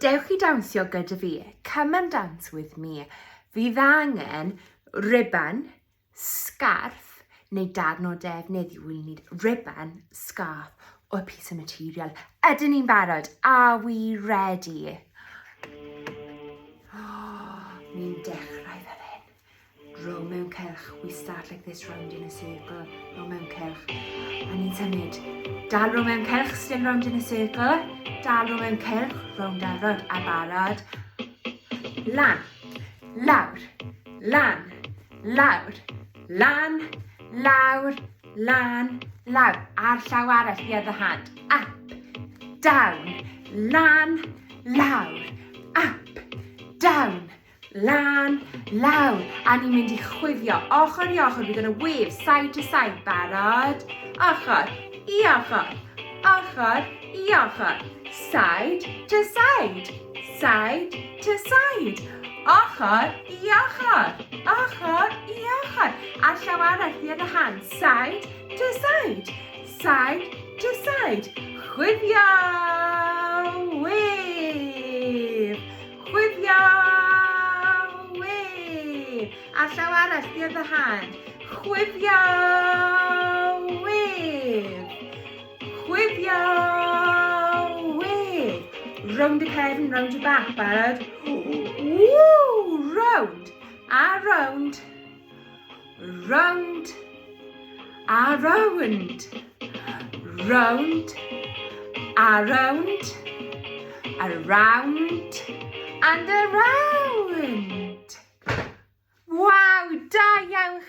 Dewch i dawnsio gyda fi. Come and dance with me. Fydd angen riban, sgarff neu darn o defnydd. You will need riban, scarf or a piece of material. Ydyn ni'n barod? Are we ready? Oh, ni'n dechrau fel hyn. Row mewn cylch, we start like this round in a circle, row mewn cylch. A ni'n symud. Dal row mewn cylch, still round in a circle. Dal row mewn cylch, round a round, a barod. Lan, lawr, lan, lawr, lan, lawr, lan, lawr. A'r llaw arall, the other hand. Up, down, lan, lawr, up, down, Lan, lawr, a ni'n mynd i chwifio ochr i ochr. We're going to wave side to side. Barod? Ochr i ochr, ochr i ochr. Side to side, side to side. Ochr i ochr, ochr i ochr. A'r llaw arall, the other hand. Side to side, side to side. Chwifio! Wave! Chwifio! Wave! A llaw arall, the other hand. Chwifio! Wave! Chwifio! Wave! Round y cefn, round your back, barod. Woo! Round! A round. Round. A round. Round. A round. A round. And a round. Waw, da iawn